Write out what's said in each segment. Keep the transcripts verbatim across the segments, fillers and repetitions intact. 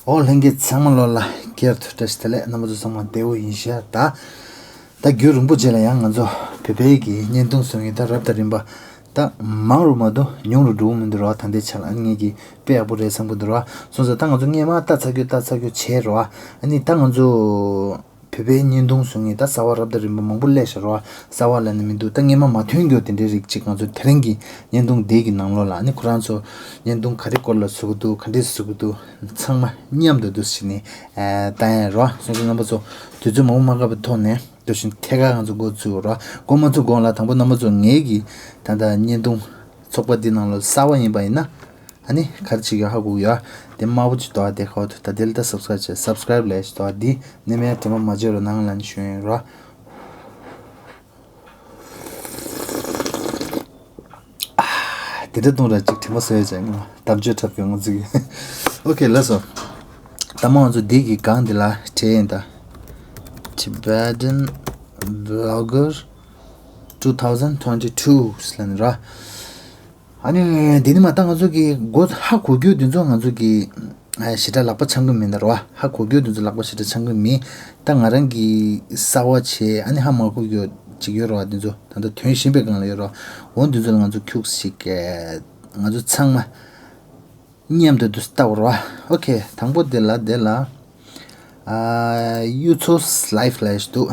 ཨོ་ལྷན་རྒྱས་ཚང་མ་ལོ་ལ་སྐྱར་དུ་བཀྲ་ཤིས་བདེ་ལེགས། རྣམ་པ་ཚོ་ཚང་མ་བདེ་པོ་ཡིན་ཤག་ད་ད་རྒྱུན་རིང་པོ་རྗེས་ལ་ཡང་ང་ཚོ་བོད་པའི་གི་བརྙན་ཐུང་བཟོ་མཁན་ད་རབ་དང་རིམ་པ་ད་མང་རུ་མ་གཏོགས་ཉུང་རུ་འགྲོ་གི་མི་འདུག་ར། ད་ལྟའི་ཆ་ལ་ཨ་ནི་ངེད་ཀྱི་དཔེ་ཡག་པོ་རེད་བསམ་གི་འདུག་ར། སོང་ཙང་ད་ང་ཚོ་སྔས་མ་ལྟ་ཚར་རྒྱུ་ལྟ་ཚར་རྒྱུ་བྱས་ར། ཨ་ནི་ད་ང་ཚོ་བོད་པའི་བརྙན་ཐུང་བཟོ་མཁན་ད་གསར་པ་རབ་དང་རིམ་པ་མང་པོ་སླེབས་ཤག་ར། གསར་པ་ལབ་ནི་མི་འདུག་ད་སྔས་མ་མ་ཐོན་རྒྱུ་དེ་འདྲའི་རིགས་ཅིག་ང་ཚོ་དེ་རིང་གི་བརྙན་ཐུང་འདི་གི་ནང་ལོགས་ལ་ཨ་ནི་ཁོ་རང་ཚོ་བརྙན་ཐུང་ག་རེ་སྐོར་ལ་བཟོ་གི་འདུག་ག་འདྲས་བཟོ་གི་འདུག་ཚང་མ་མཉམ་དུ་འདུག་སེ་བྱས་ནས་ཨ་ལྟ་ཡ་ར། སོང་ཙང་རྣམ་པ་ཚོ་དུས་ཚོད་མང་པོ་མ་བཀག་པའི་ཐོག་ནས་འདུག་སེ་ཐད་ཀར་ང་ཚོ་འགོ་བཙུགས་ར། འགོ་མ་བཙུགས་གོང་ལ་དང་པོ་རྣམ་པ་ཚོ་ངེད་ཀྱི་ད་ལྟ་བརྙན་ཐུང་ཚོགས་པ་འདི་ནང་ལ་གསར་པ་ཡིན་པ་ཡིན་ན་ཨ་ནི་ག་རེ་བྱེད་ཀྱི་ཧ་གོ་གི་ཡོད། དེ་དམར་པོ་ཅིག་འདུག་ཨ། དེ་ཁ་བ་ཐུག་ད་དེ་ལ་ད་སབ་སི་ཀ་རབ་བྱས། སབ་སི་ཀ་རབ་ལས་ཞིག་འདུག་ཨ། འདི་ནས་མེད་དྲི་མ་མ་བརྗོད་རོགས་གནང་ལབ་ནས་ཞུ་ཡིན་ར། དེ་འདྲ་གཏོང་ར་ཅིག་དྲི་མ་བཟོ་ཡ་ཅིག་ང་དམ་ཆོས་འཁྲབ་ཀྱི་ང་ཚོ་གི། ཨོ་ཁེ་ལགས་སོ། ད་མ་ང་ཚོ་འདི་གི་སྒང་འདི་ལ་བྲིས་ཡིན་ད། Tibetan Blogger two thousand twenty-two ཟེར་ལབ་ནི་ར། ཨ་ནི་འདི་ནི་མ་ད་ང་ཚོ་གི་མགོ་ཧ་གོ་རྒྱུ་འདི་ཚོ་ང་ཚོ་གི་ཨ་ཞེ་དྲག་ལག་པ་འཆང་གི་མིན་ད་ར། ཧ་གོ་རྒྱུ་འདི་ཚོ་ལག་པ་ཞེ་དྲག་འཆང་གི་མིན། ད་ང་རང་གི་གསར་པ་བྱས་ཨ་ནི་ཧ་མ་གོ་རྒྱུ་ཅིག་ཡོད་ར། འདི་ཚོ་ད་ལྟ་ཐོན་བཞིན་པའི་སྒང་ལ་ཡོད་ར། འོ་འདི་ཚོ་ལ་ང་ཚོ་ཁྱུག་ཞིག་ང་ཚོ་ཚང་མ་མཉམ་དུ་འདུག་སེ་ལྟ་བར་བ། ཨོ་ཁེ། དང་པོ་དེ་ལ་དེ་ལ་ཨ་གཡུ་མཚོ་ལའིབ་ལབ་ཡ་ཞིག་འདུག་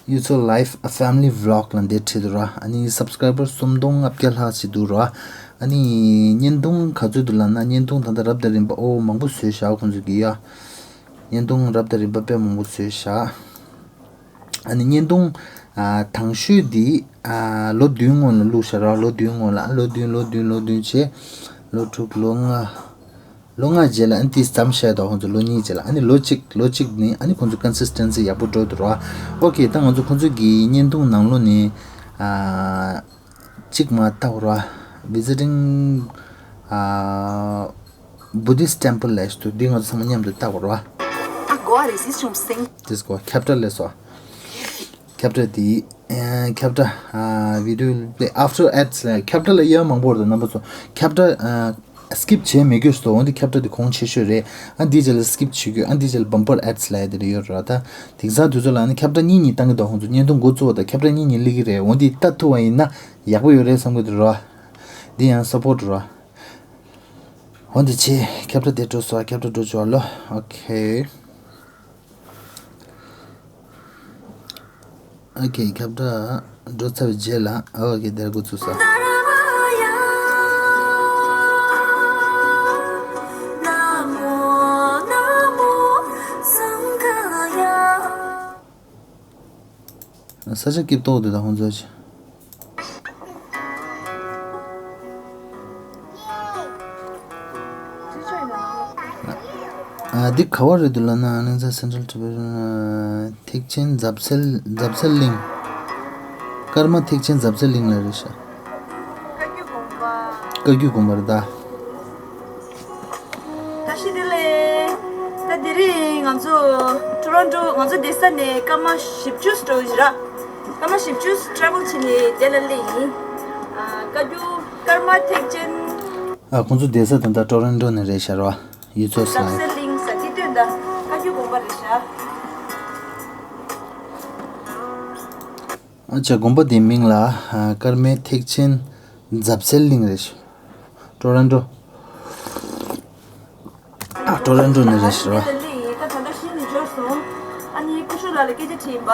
གཡུ་མཚོ་ལའིབ་ཨ་ཕེ་མི་ལི་བི་ལོག་ལབ་འདི་བྲིས་འདུག་ར། ཨ་ནི་སབ་སི་ཀ་རའི་བར་སུམ་སྟོང་ལྔ་བརྒྱ་ལྷག་ཅིག་འདུག་ར། ཨ་ནི་བརྙན་ཐུང་ག་ཚོད་འདུག་ལབ་ན་བརྙན་ཐུང་ད་ལྟ་རབ་དང་རིམ་པ་ཨོ་མང་པོ་བཟོས་བཞག་ཁོང་ཚོ་གིས་ཡ། བརྙན་ཐུང་རབ་དང་རིམ་པ་དཔེ་མང་པོ་བཟོས་བཞག་ཨ་ནི་བརྙན་ཐུང་ཨ་དང་ཤོས་འདི་ཨ་ལོ་བདུན་སྔོན་ལ་བླུགས་ཤག་ར། ལོ་བདུན་སྔོན་ལ་ལོ་བདུན་ལོ་བདུན་ལོ་བདུན་བྱས། ལོ་དྲུག་ལོ་ལྔ། ལོ་ལྔ་རྗེས་ལ་ཨ་ནི་ཏིས་ཙམ་བཤད་དོ་ཁོང་ཚོ་ལོ་གཉིས་རྗེས་ལ་ཨ་ནི་ལོ་གཅིག་ལོ་གཅིག་ནི་ཨ་ནི་ཁོང་ཚོ་ཀོན་སིས་ཊེན་སི་ཡག་པོ་འགྲོ་འདུག་ར། ཨོ་ཁེ། ད་ང་ཚོ་ཁོང་ཚོ་གི་བརྙན་ཐུང་ནང་ལོགས་ནས་ཨ་གཅིག་མ་ལྟ་བར་བ། Visiting ཨ་Buddhist temple ལབ་ཞིག་འདུག་འདི་ང་ཚོ་ཚང་མ་མཉམ་དུ་ལྟ་བར་བ། Agora existe um centro. This go ཁྱབ་བསྒྲགས་ལས་སོ། ཁྱབ་བསྒྲགས་འདི་ཨ་ཁྱབ་བསྒྲགས་ཨ་video play after ads ལ་ཁྱབ་བསྒྲགས་ལ་དབྱེ་བ་མང་པོ་རེད་རྣམ་པ་ཚོ། ཁྱབ་བསྒྲགས་ཨ་སི་ཀིབ་བྱེད་མི་དགོས་སོ། འོན་ཏེ་ཁྱབ་བསྒྲགས་འདི་གོང་ཆེ་ཤོས་རེད། ཨ་འདི་རྗེས་ལ་སི་ཀིབ་བྱེད་དགོས། ཨ་འདི་རྗེས་ལ་bumper ads ལབ་ཡ་དེ་འདྲ་ཡོད་རེད་བ། ད་དེང་སང་དུས་ཚོད་ལ་ཨ་ནི་ཁྱབ་བསྒྲགས་གཉིས་གཉིས་བཏང་གི་འདུག་ཁོང་ཚོ་བརྙན་ཐུང་འགོ་བཙུགས་པ་དང་ཁྱབ་བསྒྲགས་གཉིས་གཉིས་སླེབས་ཀྱི་རེད། འོན་ཏེ་ལྟ་ཐུབ་པ་ཡིན་ན་ཡག་པོ་ཡོད་རེད་བསམ་གི་འདུག་ར། འདི་ཡང་སབ་པོར་ཊི་ར། འོ་འདི་ཆེ། ཁྱབ་བསྒྲགས་དེ་འགྲོ་སོང་། ཁྱབ་བསྒྲགས་འགྲོ་ཆོག་ལོ། ཨོ་ཁེ། ཨོ་ཁེ། ཁྱབ་བསྒྲགས་འགྲོ་ཚར་བའི་རྗེས་ལ་ཨོ་ཁེ་དེར་འགོ་ཚུགས་སོང་། ས་ཆ་སྐྱིད་ཏོག་དེ་དང་ཁོང་ཚོ་ཆེ། ཨ་འདི་ག་བ་རེད་འདུག་ལབ་ན་ཨ་ནི་ཚ་Central Tibet ཨ་ཐེག་ཆེན་འཛབ་སེལ་འཛབ་སེལ་གླིང་། ཀརྨ་ཐེག་ཆེན་འཛབ་སེལ་གླིང་ལ་རེད་ཤག་བཀའ་བརྒྱུད་དགོན་པ་རེད་ད། བཀྲ་ཤིས་བདེ་ལེགས། ད་དེ་རིང་ང་ཚོ་ཊོ་རོན་ཊོ་ང་ཚོ་བསྡད་ས་ནས་སྐར་མ་བཞི་བཅུ་འགྲོ་གི་ར། སྐར་མ་བཞི་བཅུ་ཊེ་རེ་ཝལ་བྱས་ནས་དེ་ལ་སླེབས་ཡིན། ཨ་བཀའ་བརྒྱུད་ཀརྨ་ཐེག་ཆེན། ཨ་ཁོང་ཚོ་བསྡད་ས་ད་ལྟ་ཊོ་རོན་ཊོ་ནས་རེད་ཤག་ར། ཡུལ་ཚོ་ས་འཛབ་སེལ་གླིང་ཟེར་དེ་སྟོན་ད་བཀའ་བརྒྱུད་དགོན་པ་རེད་ཤག་ཨ་ཅག་དགོན་པ་དེའི་མིང་ལ་ཨ་ཀརྨའི་ཐེག་ཆེན་འཛབ་སེལ་གླིང་རེད། ཊོ་རོན་ཊོ། ཨ་ཊོ་རོན་ཊོ་ནས་རེད་ཟེར་བ། ད་ད་ལྟ་ཤིན་ཏུ་འབྱོར་སོང་། ཨ་ནི་སྐུ་ཞབས་ལགས་ལ་སྐད་ཆ་དྲིས་ཡིན་པ།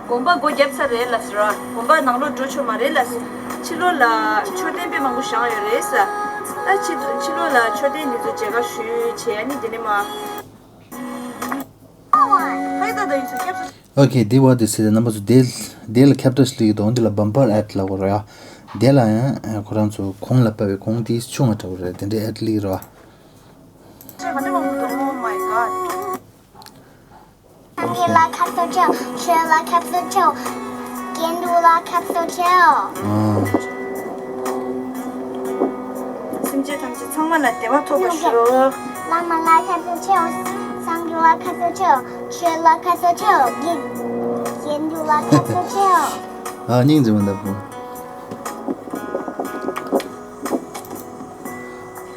དགོན་པ་སྒོ་བརྒྱབ་ཚར་རེད་ལབ་ཟེར་བ། དགོན་པ་ནང་ལོགས་འགྲོ་ཆོག་མ་རེད་ལབ་ཟེར། ཕྱི་ལོགས་ལ་མཆོད་རྟེན་དཔེ་མང་པོ་བཞེངས་ཡོད་རེད་ཟེར། ད་ཕྱི་ཕྱི་ལོགས་ལ་མཆོད་རྟེན་འདི་ཚོ་མཇལ་ཁ་ཞུས་བྱས་ཨ་ནི་འདི་ནས་མ། ཨོ་ཁེ། དེ་བ་དེ་ཟེར་ཏེ་རྣམ་པ་ཚོ་དེ་དེ་ལ་ཁྱབ་བསྒྲགས་ཤིག་སླེབས་ཀྱི་འདུག་འོ་འདི་ལ་བམ་པར་ཨེཌ་ལབ་དགོས་རེད་ཡ། དེ་ལ་ཡང་ཁོ་རང་ཚོ་གོང་ལ་ཕབ་པའི་གོང་དེ་ཆུང་བ་འདྲ་བོ་རེད། དེ་འདྲའི་ཨེཌ་སླེབས་ཀྱི་རེད་བ། Oh my god. ལ་ཁ་ཐོ་ཆེའོ། ཆོས་ལ་ཁ་ཐོ་ཆེའོ། དགེ་འདུན་ལ་ཁ་ཐོ་ཆེའོ། ཨ། སེམས་ཅན་ཐམས་ཅད་ཚང་མ་ལ་བདེ་བ་ཐོབ་པར་ཤོག་བླ་མ་ལ་ཁ་ཐོ་ཆེའོ། སངས་རྒྱས་ལ་ཁ་ཐོ་ཆེའོ། ཆོས་ལ་ཁ་ཐོ་ཆེའོ། དགེ་དགེ་འདུན་ལ་ཁ་ཐོ་ཆེའོ། ཨ། སྙིང་རྗེ་མོ་འདུག་བུ།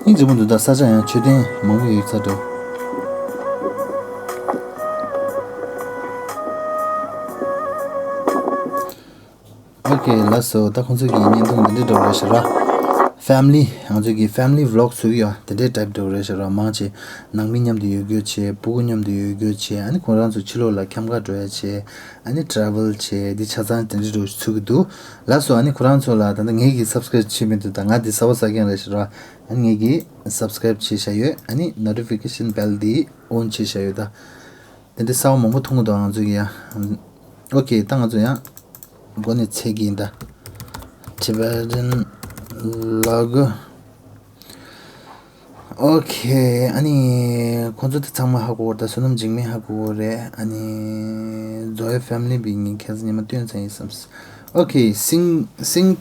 སྙིང་རྗེ་མོ་འདུག་ད་ས་ཆ་ཡང་མཆོད་རྟེན་མང་པོ་ཡོད་ས་འདྲ། ཨོ་ཁེ་ལགས་སོ། ད་ཁོང་ཚོ་གི་བརྙན་ཐུང་འདི་འདྲའི་འདྲ་བོ་རེད་ཤག་ར། ཕེ་མི་ལི་ང་ཚོ་གི་ཕེ་མི་ལི་ཝི་ལོག་བཟོ་གི་ཡོད། དེ་འདྲའི་ཊའིབ་འདྲ་བོ་རེད་ཤག་ར། མང་ཆེ་ནང་མི་མཉམ་དུ་ཡོད་རྒྱུ་བྱས། སྤུ་གུ་མཉམ་དུ་ཡོད་རྒྱུ་བྱས། ཨ་ནི་ཁོ་རང་ཚོ་ཕྱི་ལོགས་ལ་ཁྱམས་ཁ་འགྲོ་ཡ་བྱས། ཨ་ནི་ཊེ་རེ་ཝལ་བྱས། འདི་ཆ་ཚང་དེ་འདྲའི་འདྲ་བོ་ཞིག་ཚུགས་ཀྱི་འདུག་ལགས་སོ། ཨ་ནི་ཁོ་རང་ཚོ་ལ་ད་ལྟ་ངེད་ཀྱི་སབ་སི་ཀེ་རེབ་བྱེད་མི་འདུག་ད་ང་འདི་གསར་པ་གསར་རྐྱང་རེད་ཤག་ར། ཨ་ནི་ངེད་ཀྱི་སབ་སི་ཀེ་རེབ་བྱས་བཞག་ཡོད། ཨ་ནི་ནོ་ཊི་ཕི་ཀེ་ཤན་བྷེལ་འདི་ཨོན་བྱས་བཞག་ཡོད་ད། དེ་འདྲའི་གསར་པ་མང་པོ་མཐོང་གི་འདུག་ང་ཚོ་གི་ཡ། ཨོ་ཁེ་ད་ང་ཚོ་ཡང་འགོ་ནས་ཚེག་གི་ཡིན་ད། Tibetan logo། ཨོ་ཁེ། ཨ་ནི་ཁོང་ཚོ་དེ་ཚང་མ་ཧ་གོ་བ་རེད་ད། བསོད་ནམས་འཇིགས་མེད་ཧ་གོ་བ་རེད། ཨ་ནི་ཛོ་ཨེ་ཕེ་མི་ལི་པའི་ངས་ཁྱེད་ཚོ་ཉི་མ་སྟོན་ཚར་ཡིན་བསམ། ཨོ་ཁེ། སིང་སིང་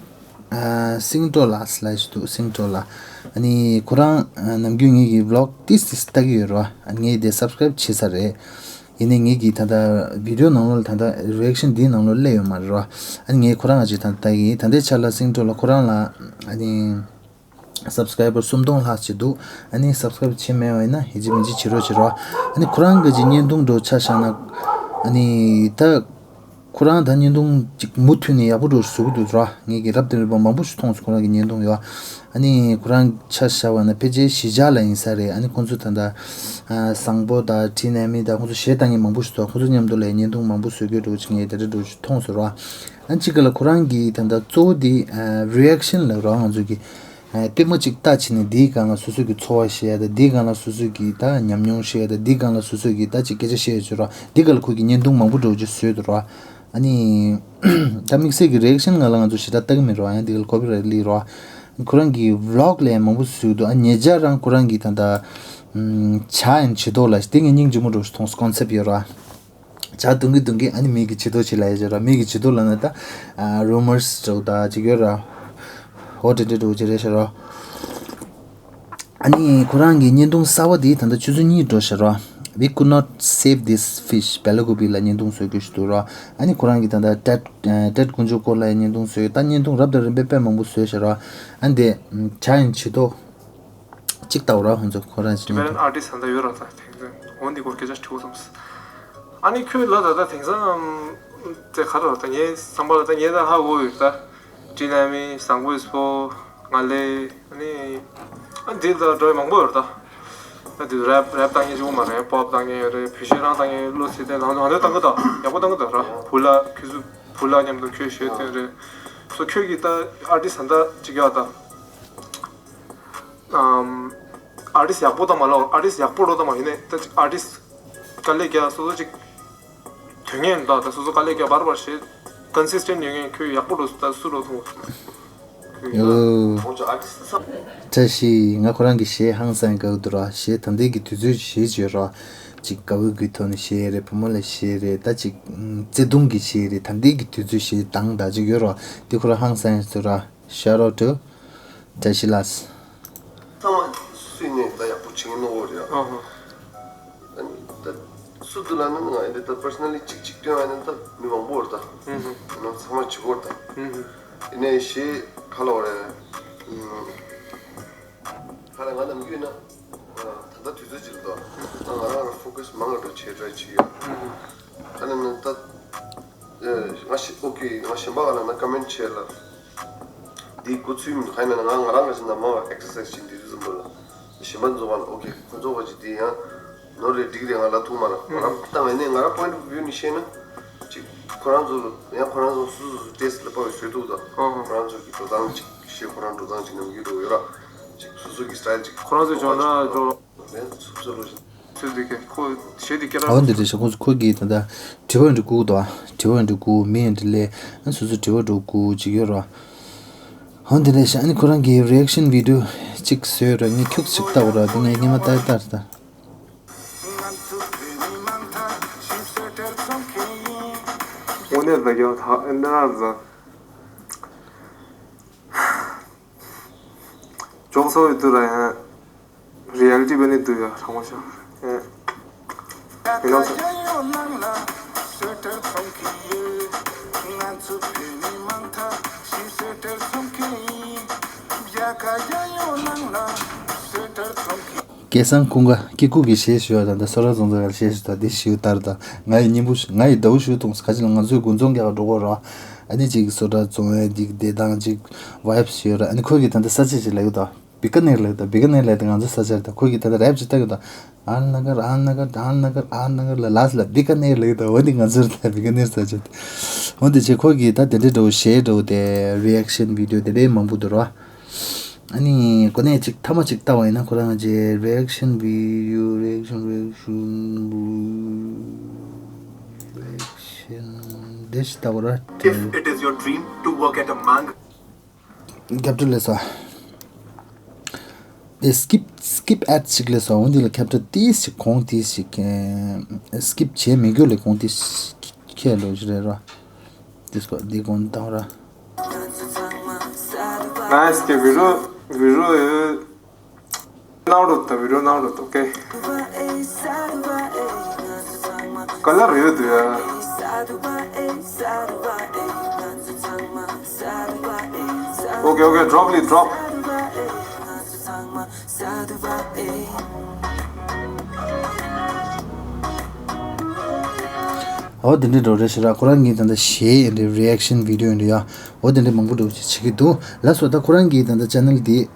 ཨ་སིང་ཏྲོ་ལ་སི་ལ་ཞིག་འདུག་སིང་ཏྲོ་ལ། ཨ་ནི་ཁོ་རང་ཨ་ནམ་རྒྱུན་ངེད་ཀྱི་ཝི་ལོག་ཏིས་ཏིས་ལྟ་གི་ཡོད་རེད་བ། ཨ་ནི་ངས་དེ་སབ་སི་ཀེ་རེབ་བྱས་ཚར་རེད། ཡིན་ནའི་ངེད་ཀྱི་ད་ལྟ་བི་ཌི་ཡོ་ནང་ལོགས་ལ་ད་ལྟ་རི་ཨེག་ཤན་འདིའི་ནང་ལོགས་སླེབས་ཡོད་མ་རེད་བ། ཨ་ནི་ངས་ཁོ་རང་ང་ཅིག་ད་ལྟ་ཡིན། ད་ལྟའི་ཆ་ལ་སིང་ཏྲོ་ལ་ཁོ་རང་ལ་ཨ་ནི་སབ་སི་ཀེ་རའི་བར་སུམ་སྟོང་ལྷག་ཅིག་འདུག་ཨ་ནི་སབ་སི་ཀེ་རེབ་བྱས་མེད་པ་ཡིན་ན་ཧི་ཇི་མི་ཇི་བྱེད་རོགས་བྱེད་རོགས། ཨ་ནི་ཁོ་རང་གི་ཅིག་བརྙན་ཐུང་འདྲ་ཆ་བཞག་ན། ཨ་ནི་ད་ཁོ་རང་ད་བརྙན་ཐུང་ཅིག་མུ་མཐུད་ནས་ཡག་པོ་འདྲ་བཟོ་གི་འདུག་ར། ངས་ཀྱི་རབ་དང་རིམ་པ་མང་པོ་ཞིག་མཐོང་སོང་། ཁོ་རང་གི་བརྙན་ཐུང་ཡོད། ཨ་ནི་ཁོ་རང་ཆ་བཞག་པ་ན་ཕལ་ཆེར་གཞིས་ཆགས་ལ་ཡིན་ས་རེད། ཨ་ནི་ཁོང་ཚོ་ད་ལྟ་ཨ་བཟང་པོ་དང་ཊི་ནེ་མི་དང་ཁོང་ཚོ་གཞས་བཏང་མཁན་མང་པོ་ཞིག་འདུག་ཁོང་ཚོ་མཉམ་དུ་ལ་བརྙན་ཐུང་མང་པོ་བཟོ་གི་འདུག་ཅིག་ངས་དེ་འདྲ་འདྲ་ཞིག་མཐོང་སོང་ར། ཨ་ནི་གཅིག་ག་ལ་ཁོ་རང་གི་ད་ལྟ་གཙོ་བོ་དེ་ཨ་རི་ཨེག་ཤན་ལབ་ར། ང་ཚོ་གི་ཨ་ལྟད་མོ་ཅིག་ལྟ་བྱས་ནས་དེའི་སྒང་ལ་སོ་སོ་གི་ཚོར་བ་བཤད་ཡ་དང་། དེའི་སྒང་ལ་སོ་སོ་གི་ད་ཉམས་མྱོང་བཤད་ཡ་དང་། དེའི་སྒང་ལ་སོ་སོ་གི་ད་ཅིག་སྐད་ཆ་བཤད་ཡ་ཅིག་ར། དེའི་སྒང་ལ་ཁོ་གི་བརྙན་ཐུང་མང་པོ་འདྲ་བོ་ཅིག་བཟོས་འདུག་ར། ཨ་ནི་ད་དམིགས་བསལ་གྱི་རི་ཨེག་ཤན་སྒང་ལ་ང་ཚོ་ཞེ་དྲག་ལྟ་གི་མེད་ར། ཡང་དེ་ག་ལ་ཀོ་པི་རའེ་ཊི་སླེབས་ར། ཁོ་རང་གི་ཝི་ལོག་ལ་ཡང་མང་པོ་བཟོས་འདུག་ཨ་ཉེ་ཆར་རང་ཁོ་རང་གི་ད་ལྟ་ཇ་ཨེན་ཇི་ཏོ་ལ་དེ་ངས་སྙིང་རྗེ་མོ་འདྲ་བོ་ཞིག་མཐོང་སོང་། ཀོན་སེབ་ཡོད་ར། ཇ་བཏུང་གི་བཏུང་གི་ཨ་ནི་མི་གི་ཇུས་གཏོགས་བྱེད་ལབ་ཡ་ཅིག་ར། མི་གི་ཇུས་གཏོགས་ལབ་ན་ད་ཨ་རུ་མར་སི་འདྲ་བོ་ད་ཅིག་ཡོད་ར། འོ་དེ་འདྲ་འདྲ་བོ་ཅིག་རེད་ཤག་ར། ཨ་ནི་ཁོ་རང་གི་བརྙན་ཐུང་གསར་པ་དེ་ད་ལྟ་ཆུ་ཚོད་གཉིས་འགྲོ་ཤག་ར། We could not save this fish. བེ་ལ་ཀུ་པི་ལ་བརྙན་ཐུང་བཟོ་དགོས་ཤིག་འདུག་ར། ཨ་ནི་ཁོ་རང་གི་ད་ལྟ་ཏེད་ཨ་ཏེད་དཀོན་མཆོག་སྐོར་ལ་ཡང་བརྙན་ཐུང་བཟོས། ད་བརྙན་ཐུང་རབ་དང་རིམ་པས་དཔེ་མང་པོ་བཟོས་ཤག་ར། ཨ་ནི་དེ་ཇ་ཨེན་ཇི་ཏོ་གཅིག་ལྟ་བུ་ར། ཁོང་ཚོ་ཁོ་རང་ཅིག་ཊི་བེ་ཊན་ཨར་ཊིསི་ཊི་ད་ལྟ་ཡོད་ར། ད་དེང་སང་འོ་འདི་སྐོར་སྐད་ཆ་དྲི་བ་བསམ། ཨ་ནི་ཁྱོད་ལ་ད་ལྟ་དེང་སང་དེ་ག་རེ་ར། ད་ངའི་བསམ་པ་ལ་ད་ངས་ད་ཧ་གོ་ཡོད་ད། ཊི་ནེ་མི། བཟང་པོ་ཨིས་པོ། ང་ལེ། ཨ་ནི་ཨ་འདི་ལ་འགྲོ་ཡ་མང་པོ་ཡོད་རེད་ད། ཨ་འདི་རེབ་རེབ་བཏང་མཁན་གཅིག་པོ་མ་རེད། པོབ་བཏང་མཁན་ཡོད་རེད། བོད་གཞས་རང་བཏང་མཁན། བློ་ཚེ་བརྟན་ལང་ཚོ་ང་ཚོ་བཏང་གི་འདུག་ཡག་པོ་བཏང་གི་འདུག་ར། བུ་ལ་ཁྱོད་ཚོ་བུ་ལ་མཉམ་དུ་ཁྱོད་གཞས་བཏོན་རེད། སོ་ཁྱོད་ཀྱིས་ད་ཨར་ཊིསི་ཊི་ད་ལྟ་གཅིག་ཡོད་ད། ཨམ། ཨར་ཊིསི་ཊི་ཡག་པོ་དང་མ་ལོག་ཨར་ཊིསི་ཊི་ཡག་པོ་འགྲོ་དང་མ་ཡིན་ནས་ད་ཅིག་ཨར་ཊིསི་ཊི་དཀའ་ལས་རྒྱག་སོ་སོ་ཅིག་དོན་ངན་འདུག་ད་སོ་སོ་དཀའ་ལས་རྒྱག་བར་བར་བྱེད། ཀོན་སིས་ཊེན་ཊི་ཡོད་མཁན་ཁྱོད་ཡག་པོ་འགྲོ་ད་སུ་འགྲོ་ཐུབ། ཡོ། ཁོང་ཚོ་ཨར་ཊིསི་ཊི་བཀྲ་ཤིས། ང་ཁོ་རང་གི་གཞས་ཧང་སང་དགའ་བོ་འདུག་ར། གཞས་ད་ལྟའི་གི་དུས་ཚོད་གཞས་བརྗོད་ར། ཅིག་དགའ་བོའི་གི་ཐོག་ནས་གཞས་རེད། བུ་མོ་ལ་གཞས་རེད། ད་ཅིག་བརྩེ་དུང་གི་གཞས་རེད། ད་ལྟའི་གི་དུས་ཚོད་གཞས་དང་ད་ཅིག་ཡོད་ར། དེ་ཁོ་རང་ཧང་སང་ཡོད་ཚོད་ར། Shout out to བཀྲ་ཤིས་ལགས། ཚང་མ་སུས་ནས་ད་ཡག་པོ་བྱེད་ཀྱི་ནོ་རེད། ཨ་ནི་ད་སུ་འདུག་ལབ་ན་ང་འདི་ད་པར་སོ་ནལ་ལི་གཅིག་གཅིག་སྟོན་ཡ་ནི་ད་མི་མང་པོ་རེད་ད། ཨ་ནི་ཚང་མ་བྱེད་དགོས་རེད་ད། ཡིན་ནའི་གཞས་ག་ལ་བ་རེད། ཁ་ལ་ང་ནམ་རྒྱུན་ན་ད་ལྟ་དུས་ཚོད་ཅིག་ལ་ད་ང་རང་ལ་ཕོ་ཀ་སི་མང་ང་འགྲོ་བྱེད་འགྲོ་བྱེད་ཡོད། ཨ་ནི་ད་ང་ཞི་ཨོ་ཁེ་ང་གཞན་པ་ག་ལ་ན་ཀ་མེན་ཊི་བྱས་ལ། འདི་འགོ་ཚུགས་མི་འདུག་ཧ་ན་ང་ང་རང་ག་ཞིག་ན་མང་བ་ཨེག་སར་སའི་ཛི་བྱེད་འདི་རིགས་ཙམ་པ་ལ། གཞན་པ་ཚོ་བ་ལ་ཨོ་ཁེ་ཁོ་ཚོ་བ་ཅིག་འདི་ཡང་ནོར་རེད་འགྲིག་རེད་ང་ལ་ཐུག་མ་ལ་ང་རང་ལྟ་ངས་ནས་ང་རང་པོ་ཡིན་ཊི་ཨོཕ་བིའུ་ནས་བཤད་ན། ཅིག་ཁོ་རང་ཚོ་ཡང་ཁོ་རང་ཚོ་སུ་སུ་སུ་ཏེས་ལ་དཔའ་བའི་བཟོས་འདུག་ད་ཁོ་རང་ཚོ་གི་འགྲོ་སྟངས་ཅིག་ཤེས། ཁོ་རང་འགྲོ་སྟངས་ཅིག་ནམ་རྒྱུན་འགྲོ་ཡོད་ར། ཅིག་སུ་སུ་གི་སི་ཊའིལ་ཅིག་ཁོ་རང་ཚོ་འགྲོ་སྟངས་ཅིག་འགྲོ། ཚུལ་འདི་ཁོ་ཞེ་འདི་སྐད་ཨོ་འདི་རེད་ཤག་ཁོང་ཚོ་ཁོ་གིས་ད་ལྟ་དྲི་བ་འདྲི་བསྐུར་འདུག་དྲི་བ་འདྲི་བསྐུར་མི་འདི་ལས་ཨ་སོ་སོ་དྲི་བ་འདྲི་བསྐུར་ཅིག་ཡོད་ར། ཨོ་འདི་རེད་ཤག་ཨ་ནི་ཁོ་རང་གི་རི་ཨེག་ཤན་བི་ཌི་ཡོ་གཅིག་བཟོས་ར། ངས་ཁྱུག་ཅིག་ལྟ་བ་ར། འདི་ངས་སྔོན་མ་ལྟ་ལྟ་ར་ད། དངོས་གནས་ད་རྒྱ་ཐག་ཨེ་འདྲ་ཟ། ཅོག་སོ་ཡི་དུ་ར་ཡང་། རི་ཨེ་ལི་ཊི་བེ་ནི་དུ་ཡ་ཧྲ་མོ་ཤ། ཨེ། མི་ནོ་ཚ། སྐལ་བཟང་ཀུན་དགའ་སྐྱིད་སྐུ་གི་གཞས་ཞུ་བ་དང་། ད་སོ་ར་རྫོང་ཚོ་ག་གཞས་ཞུ་ད་འདི་ཞུ་དར་དང་། ང་ཡི་སྙིང་པོ་ང་ཡི་ཟླ་བོ་ཞུ་གཏོང་ཁ་ཅིག་ལ་ང་ཚོའི་དགུན་ཚོང་རྒྱག་འགྲོ་གོ་ར། ཨ་ནི་ཅིག་སོ་ར་རྫོང་ཡ་ཅིག་བདེ་ཐང་ཅིག་ཝའིབ་ཞུ་ར། ཨ་ནི་ཁོ་གི་ད་ད་ས་ཆ་ཅིག་ལ་ཡོད་ད། བི་ཀ་ནེར་ལབ་ད། བི་ཀ་ནེར་ལབ་ད་ང་ཚོ་ས་ཆར་ད། ཁོ་གིས་ད་ལྟ་རེབ་ཅིག་ལྟ་གི་ད། ཨ་ན་གར་ཨ་ན་གར་ཨ་ན་གར་ཨ་ན་གར་ལ་ལ་ལ་བི་ཀ་ནེར་ལབ་ད། འོ་འདི་ང་ཚོར་ད་བི་ཀ་ནེར་ས་ཆ་ད། འོ་འདི་ཅེ་ཁོ་གིས་ད་དེ་འདྲའི་འགྲོ་གཞས་འགྲོ་དེ་རི་ཨེག་ཤན་བི་ཌི་ཡོ་དེ་འདྲའི་མང་པོ་འདུག་ར། ཨ་ནི་གོ་གནས་ཅིག་ཐ་མ་ཅིག་ལྟ་བ་ཡིན་ན་ཁོ་རང་གི་རི་ཨེག་ཤན་བི་ཌི་ཡོ་རི་ཨེག་ཤན་རི་ཨེག་ཤན་རི་ཨེག་ཤན་འདི་ཞིག་ལྟ་བ་ར། If it is your dream to work at a mang ཁྱབ་བསྒྲགས་ལས་སོ། ཨེ་སི་ཀིབ་སི་ཀིབ་ཨེཌ་ཞིག་ལས་སོ། འོ་འདི་ལ་ཁྱབ་བསྒྲགས་ཏིས་ཞིག་གོང་ཏིས་ཞིག་ཨེ་སི་ཀིབ་བྱས་མི་དགོས་ལས་གོང་ཏིས་ཁྱེད་ལོ་ཞིག་རེད་རོ། ཏིས་ཀོ་འདི་གོང་དང་ར། ནའི་སི་ཀེ་བི་རོ་བི་རོ་ཡོད། ནའོ་རོ་ད་བི་རོ་ནའོ་རོ་ད་ཨོ་ཀེ། ཀ་ལར་ཡོད་དུ་ཡ། ཨོ་ཀེ་ཨོ་ཀེ། ཌོབ་ལི་ཌོབ། འོ་དེ་འདྲའི་འགྲོ་རེད་ཤི་ར། ཁོ་རང་གིས་ད་ལྟ་གཞས་ཡིན་རེད། རི་ཨེག་ཤན་བི་ཌི་ཡོ་ཡིན་རེད་ཡ། འོ་དེ་འདྲའི་མང་པོ་འགྲོ་ཅིག་བྱེད་ཀྱི་འདུག་ལ་སོ། ད་ཁོ་རང་གིས་ད་ལྟ་ཅེ་ནལ་འདི་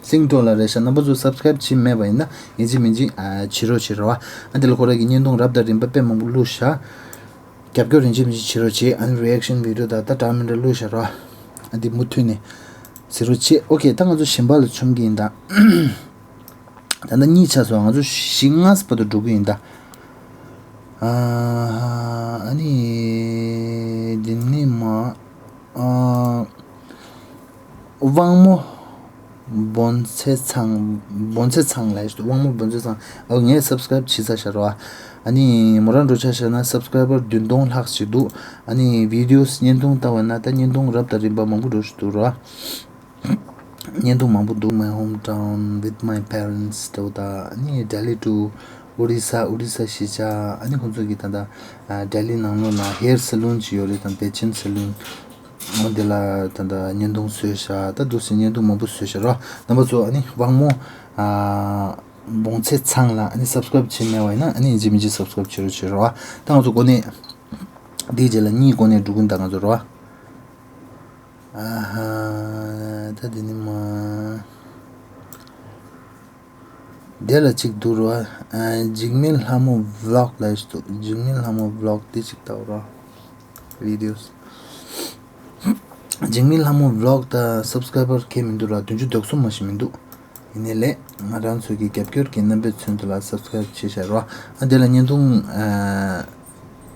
སིང་ཀྲོ་ལ་རེད་ཤག་རྣམ་པ་ཚོ་སབ་སི་ཀ་རེབ་བྱེད་མེད་པ་ཡིན་ན་ཡིན་གཅིག་མིན་གཅིག་ཨ་བྱེད་རོགས་བྱེད་རོགས། ཨ་འདི་ལ་ཁོ་རང་གི་བརྙན་ཐུང་རབ་དང་རིམ་པ་དཔེ་མང་པོ་བླུགས་ཤག་རྒྱབ་སྐྱོར་ཡིན་གཅིག་མིན་གཅིག་བྱེད་རོགས་བྱེད། ཨ་ནི་རི་ཨེག་ཤན་བི་ཌི་ཡོ་ད་ལྟ་འདྲ་མི་འདྲ་བླུགས་ཤག་རོགས། ཨ་འདི་མུ་མཐུད་ནས་བྱེད་རོགས་བྱེད། ཨོ་ཀེ། ད་ང་ཚོ་གཞན་པ་ལ་མཆོང་གི་ཡིན་ད། ད་ལྟ་གཉིས་ཆགས་སོང་། ང་ཚོ་བཞི་ལྔ་བར་དུ་འགྲོ་གི་ཡིན་ད། ཨ་ནི་འདི་ནི་མ་ཨ་དབང་མོ་བོན་ཚེ་ཚང་། བོན་ཚེ་ཚང་ལ་ཡོད། དབང་མོ་བོན་ཚེ་ཚང་། ཨོ་ངས་སབ་སི་ཀ་རེབ་བྱས་ཚར་ཤག་རོ། ཨ་ནི་མོ་རང་འགྲོ་ཆ་བཞག་ན་སབ་སི་ཀ་རའི་བར་བདུན་སྟོང་ལྷག་ཞིག་འདུག་ཨ་ནི་བི་ཌི་ཡོ་བརྙན་ཐུང་ལྟ་བ་ན་ད་བརྙན་ཐུང་རབ་དང་རིམ་པ་མང་པོ་འགྲོ་ཞིག་འདུག་རོ། བརྙན་ཐུང་མང་པོ་འདུག My hometown with my parents འདྲ་བོ་དང་། ཨ་ནི་Delhi to Orissa, Orissa གཞིས་ཆགས། ཨ་ནི་ཁོང་ཚོ་གི་ད་ལྟ་ཨ་ལྡི་ལི་ནང་ལོགས་ན་hair salon ཅིག་ཡོད་རེད་དང་། བེ་ཆེན་སེ་ལུན། འོ་འདི་ལ་ད་ལྟ་བརྙན་ཐུང་བཟོས་ཤག་ད་འདུག་སེ་བརྙན་ཐུང་མང་པོ་བཟོས་ཤག་རོ། རྣམ་པ་ཚོ་ཨ་ནི་དབང་མོ་ཨ་བོན་ཚེ་ཚང་ལ་ཨ་ནི་སབ་སི་ཀ་རེབ་བྱས་མེད་པ་ཡིན་ན་ཨ་ནི་ཡིན་གཅིག་མིན་གཅིག་སབ་སི་ཀ་རེབ་བྱེད་རོགས་བྱེད་རོགས། ད་ང་ཚོ་གོ་གནས་འདིའི་རྗེས་ལ་གཉིས་གོ་གནས་འགྲོ་གི་ཡིན་ད་ང་ཚོ་རོ། ཨ་ཧ། ད་འདི་ནི་མ། དེ་ལ་གཅིག་འདུག་རོ། ཨ་འཇིགས་མེད་ལྷ་མོ་ཝི་ལོག་ལབ་ཞིག་འདུག་འཇིགས་མེད་ལྷ་མོ་ཝི་ལོག་འདི་གཅིག་ལྟ་རོ། བི་ཌི་ཡོ། འཇིགས་མེད་ལྷ་མོ་ཝི་ལོག་ད་སབ་སི་ཀ་རའི་བར་ཁེ་མི་འདུག་ར། བདུན་ཅུ་དོན་གསུམ་མ་ཞིག་མི་འདུག་ཡིན་ནའི་ལས་ང་རང་ཚོ་གི་རྒྱབ་སྐྱོར་གྱི་རྣམ་པའི་ཚུན་དུ་ལ་སབ་སི་ཀ་རའིབ་བྱས་བཞག་རོ། ཨ་དེ་ལ་བརྙན་ཐུང་ཨ་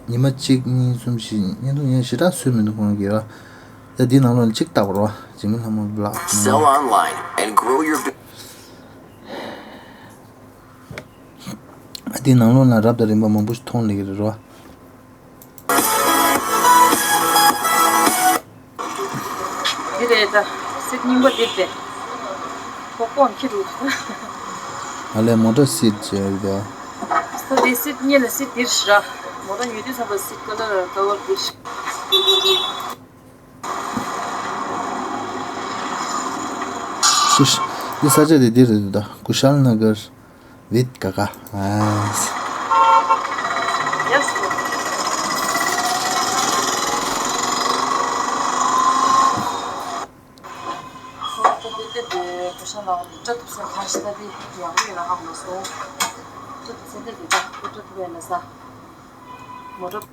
ཉི་མ་གཅིག་གཉིས་གསུམ་བཞི་བརྙན་ཐུང་ཡང་ཞེ་དྲག་བཟོས་མི་འདུག་ཁོང་གིས་རོ། ད་འདི་ནང་ལོགས་ལ་གཅིག་ལྟ་བ་རོ། འཇིགས་མེད་ལྷ་མོ་ཝི་ལོག Sell online and grow your bu- ཨ་དེ་ནང་ལོགས་ལ་རབ་དང་རིམ་པ་མང་པོ་ཞིག་མཐོང་ལེ་གི་རེད་རོ། འདི་རེད་ད། སིཊ་རྙིང་པ་འདི་རེད། ཁོ་ཀོང་ཁྱི་རུ། ཨ་ལས་མོ་ཊ་སིཊ་བྱས་རེད་ད། ད་འདི་སིཊ་གཉིས་ལ་སིཊ་འདིར་ཤི་ར། མོ་ཊ་ཉོས་དུས་ཙམ་པ་སིཊ་ཀ་ལར་ཀ་བར་འདིར་ཤི། ཀུ་ཤ། འདི་ས་ཆ་དེ་འདི་རེད་འདུག་ད། ཀུ་ཤལ་ན་གར་བིད་ཀ་ཀ། ཨ། ཡེས། ཁོ་ཁོ་བིད་དེ་ཀུ་ཤལ་ན་འདི་ཏྲ་ཐུབ་ས་ཁ་ཤ་ད་དེ་ཡག་པོ་ཡོད་ན་ཧ་གོ་སོང་། ཏྲ་ཐུབ་ས་དེ་དེ་ད་ཁོ་ཏྲ་ཐུབ་ཡ་ན་ས། མོ་ཊ།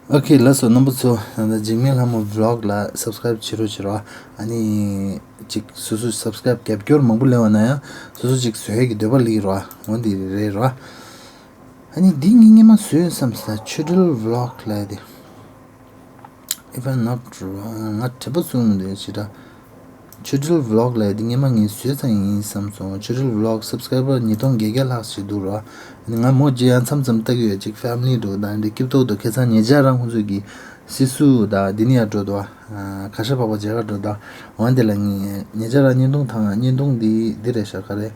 ཨོ་ཁེ་ལགས་སོ། རྣམ་པ་ཚོ་ད་ལྟ་འཇིགས་མེད་ལྷ་མོ་ཝི་ལོག་ལ་སབ་སི་ཀ་རའིབ་བྱེད་རོགས་བྱེད་རོགས། ཨ་ནི་ཅིག་སོ་སོ་སབ་སི་ཀ་རའིབ་རྒྱབ་སྐྱོར་མང་པོ་སླེབས་པ་ན་ཡང་སོ་སོ་ཅིག་བཟོ་ཡས་ཀྱི་འདོད་པ་སླེབས་ཀྱི་རོགས། འོ་འདི་རེད་རོགས། ཨ་ནི་འདི་ངས་སྔོན་མ་བཟོས་བསམ་ས། ཆོས་སྒྲིལ་ཝི་ལོག་ལབ་ཡ་དེ། If I'm not wrong ང་དྲན་པ་བཟུང་མི་འདུག་ཅི་འདྲ། ཆོས་སྒྲིལ་ཝི་ལོག་ལབ་ཡ་དེ་སྔོན་མ་ངས་བཟོས་ཙང་ཡིན་བསམ་སོང་། ཆོས་སྒྲིལ་ཝི་ལོག་སབ་སི་ཀ་རའི་བར་ཉིས་སྟོང་བརྒྱད་བརྒྱ་ལྷག་ཞིག་འདུག་ར། ཨ་ནི་ང་མོ་རྗེས་ཡང་མཚམས་མཚམས་ལྟ་གི་ཡོད། ཅིག་ཕེ་མི་ལི་འདྲ་བོ་དང་འདི་སྐྱིད་ཏོག་ཏོ་ཁ་སང་ཉེ་ཆར་རང་ཁོང་ཚོས་ཀྱི་སི་སུ་དང་འདི་ནི་ཡར་འགྲོ་འདུག་ཨ། ཁ་ཤ་པགས་པ་མཇལ་ཁ་འགྲོ་དང་། འོན་ཏེ་ལ་ངས་ཉེ་ཆར་རང་བརྙན་ཐུང་དང་བརྙན་ཐུང་འདི་འདི་རེད་ཤག་ག་རེ།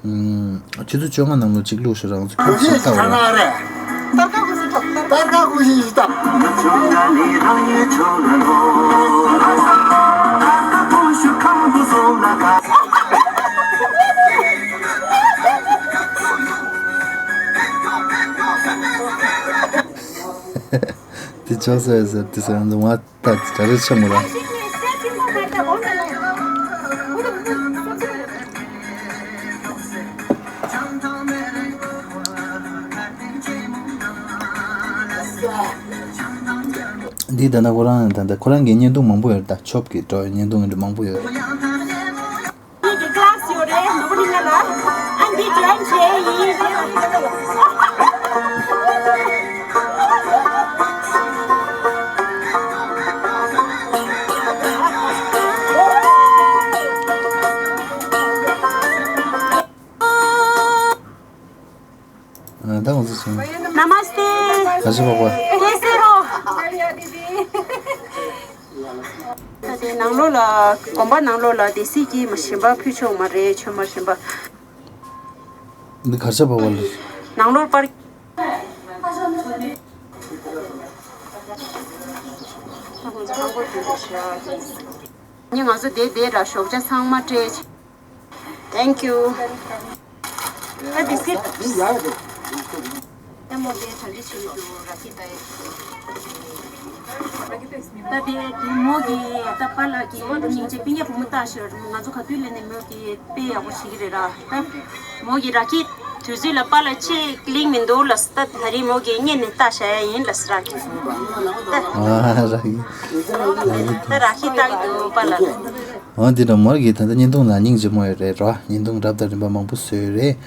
ཨུམ། ཆུ་ཚོད་བཅོ་ལྔ་ནང་ལོ་གཅིག་བླུགས་ཤོག་རང་ཚོ་ཁྱོད་ཚོ་ལྟ་བ་ར། ཏར་ཁ་ཀུ་ཤི་ཏོག་ཏར་ཁ་ཀུ་ཤི་ཏོག་ཏར་ཁ་ཀུ་ཤི་ཏོག་ཅོག་ཙེ་ཟེར་དེ་ཟེར་འདུག་ང་ད་གྲ་རེ་ཆེ་མོ་ར། འདི་ད་ལྟ་ཁོ་རང་ད་ལྟ་ཁོ་རང་གི་བརྙན་ཐུང་མང་པོ་ཡོད་རེད། ད་ཆོབ་ཀྱི་འགྲོ་བའི་བརྙན་ཐུང་འདི་མང་པོ་ཡོད་རེད། ཀི་ལ་སི་ཡོད་རེད། ནོར་བུ་གླིང་ལ་ཨ་འདི་ཇོ་ཡིན་བྱས་ཡིན། ད་ང་ཚོ་སོང་། नमस्ते। ག་ཚོད་པ་པ། कैसे हो? ད་དེ་ནང་ལོགས་ལ་དགོན་པ་ནང་ལོགས་ལ་སྡེ་སྲིད་ཀྱིས་མ་ཞིམ་པ་ཕུལ་ཆོག་མ་རེད། ཆོས་མ་ཞིམ་པ། འདི་གར་ཆ་པ་པ་ལ། ནང་ལོགས་པར། ནི་ང་ཚོ་དེ་དེ་ར་ཞོགས་ཇ་ཚང་མ་སྤྲད། Thank you. ད་བི་སི་ཀིཊ། ད་མོ་དེ་གྲ་སྒྲིག་བྱེད་ཀྱི་འདུག་ར་ཁི་ད་ཡ། ད་དེ་དེ་མོ་གི་ད་པཱ་ལགས་ཀྱི་སྙིང་རྗེ། སྤུན་ཀྱག་བུ་མོ་ལྟ་ཞོར་ང་ཚོ་ག་དུས་ལས་ནས་མོ་གི་དཔེ་ཡག་པོ་བྱེད་ཀྱི་རེད་ར། ད་མོ་གི་ར་ཁི་དུས་ཚོད་ལ་པཱ་ལགས་ཅིག་ལིང་མི་འདུག་ལ། ད་ད་རིང་མོ་གི་བརྙན་ནས་ལྟ་བྱ་ཡ་ཡིན་ལ་སི་ར་ཁི། ད་ཨ་ར་ཁི། ད་ར་ཁི་ལྟ་གི་འདུག་པཱ་ལགས། འོ་འདི་འདྲ་མོར་གྱིས་ད་ལྟ་བརྙན་ཐུང་ལ་སྙིང་རྗེ་མོ་ཡོད་རེད་རོ། བརྙན་ཐུང་རབ་དང་རིམ་པ་མང་པོ་བཟོས་ཡོད་རེད།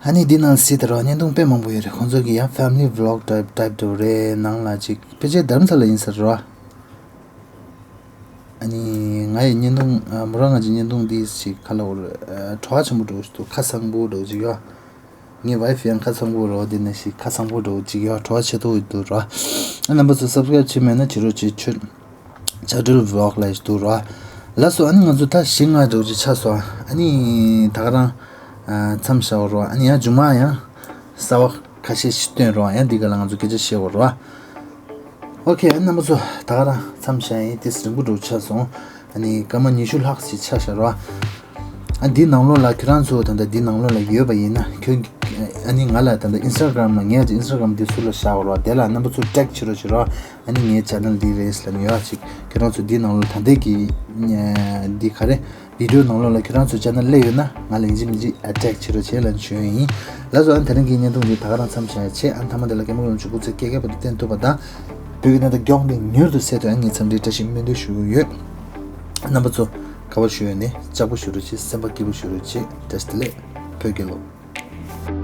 ཨ་ནི་འདི་ནང་སྲིད་དེ་རོ། བརྙན་ཐུང་དཔེ་མང་པོ་ཡོད་རེད། ཁོང་ཚོ་གི་ཡང་family vlog type type འདྲ་བོ་རེད། ནང་ལ་ཅིག་ཕལ་ཆེར་རྡ་རམ་ས་ལ་ཡིན་ས་རེད་རོ། ཨ་ནི་ང་ཡི་བརྙན་ཐུང་ཨ་མོ་རང་ང་ཅིག་བརྙན་ཐུང་འདི་ཅིག་ཁ་ལ་འོར་ཨ་བྲོ་བ་ཆེན་པོ་འདྲ་བོ་ཞིག་འདུག་ཁ་སང་པོ་འདྲ་བོ་ཅིག་ཡོད། ངའི་ཝའི་ཕི་ཡང་ཁ་ཚང་པོ་རོ། དེ་ནས་ཞིག་ཁ་ཚང་པོ་འདྲ་བོ་ཅིག་ཡོད། བྲོ་བ་ཆེ་ཏོག་ཡོད་འདུག་རོ། ཨ་རྣམ་པ་ཚོ་སབ་སི་ཀ་རེབ་བྱས་མེད་ན་བྱེད་རོགས་བྱེད། ཆོས་ཆགས་སྒྲིལ་ཝི་ལོག་ལ་ཞིག་འདུག་རོ། ལགས་སོ། ཨ་ནི་ང་ཚོ་ད་བཞི་ལྔ་འདྲ་བོ་ཅིག་ཆགས་སོང་། ཨ་ནི་ད་ག་རང་ཨ་མཚམས་བཞག་རོ། ཨ་ནི་ཡང་མཇུག་མ་ཡང་གསར་བ་ཁ་ཤས་ཤིག་སྟོན་རོ། ཡང་འདི་ག་ལ་ང་ཚོ་སྐད་ཆ་བཤད་དགོས་རོ། ཨོ་ཁེ། ཨ་རྣམ་པ་ཚོ་ད་ག་རང་མཚམས་བཞག་ཡིན། དེ་རིང་པོ་འདྲ་བོ་ཆགས་སོང་། ཨ་ནི་སྐར་མ་ཉི་ཤུ་ལྷག་ཅིག་ཆགས་བཞག་རོ། ཨ་འདི་ནང་ལོགས་ལ་ཁྱོད་རང་ཚོ་ད་ལྟ་འདི་ནང་ལོགས་ལ་ཡོད་པ་ཡིན་ན་ཁྱོད་ཨ་ནི་ང་ལ་ད་ལྟ་ཨིན་སི་ཊ་གྷ་རམ་ལ་ངས་ཀྱི་ཨིན་སི་ཊ་གྷ་རམ་འདི་ཚུར་ལ་བཞག་རོ། དེ་ལ་རྣམ་པ་ཚོ་ཊེག་བྱེད་རོགས་བྱེད་རོ། ཨ་ནི་ངའི་ཅེ་ནལ་འདི་རེད་ལབ་ནས་ཡོད་ཅིག་ཁྱོད་རང་ཚོ་འདི་ནང་ལོགས་ད་ལྟའི་གི་འདི་ག་རེ་བི་ཌིའོ་ནང་ལོགས་ལ་ཁྱོད་རང་ཚོ་ཅེ་ནལ་སླེབས་ཡོད་ན་ང་ལ་ཡིན་གཅིག་མིན་གཅིག་ཨ་ཊེག་བྱེད་རོགས་བྱེད་ལབ་ནས་ཞུ་ཡ་ཡིན། ལགས་སོ། ཨ་ནི་དེ་རིང་གི་བརྙན་ཐུང་འདི་ད་ག་རང་མཚམས་བཞག་ཡ་བྱས། ཨ་ནི་མཐའ་མ་འདི་ལ་རྒན་པོ་རིན་པོ་ཆེ་སྐུ་ཚེ་བསྐལ་བརྒྱའི་བར་དུ་བརྟན་ཐུབ་པ་དང་། བོད་ཀྱི་གནས་སྟངས་མགྱོགས་དང་མྱུར་དུ་སེལ་ཐུབ་ཡ་ངས་འཚམས་འདྲི་བཀྲ་ཤིས་སྨོན་འདུན་ཞུ་གི་ཡོད། རྣམ་པ་ཚོ་དགའ་བ་ཞུ་ཡ་ནི་ལྕགས་པོ་ཞུ་རོགས་བྱེད། སེམས་པ་སྐྱིད་པོ་ཞུ་རོགས་བྱེད། བཀྲ་ཤིས་བདེ་ལེགས། བོད་རྒྱལ་ལོ།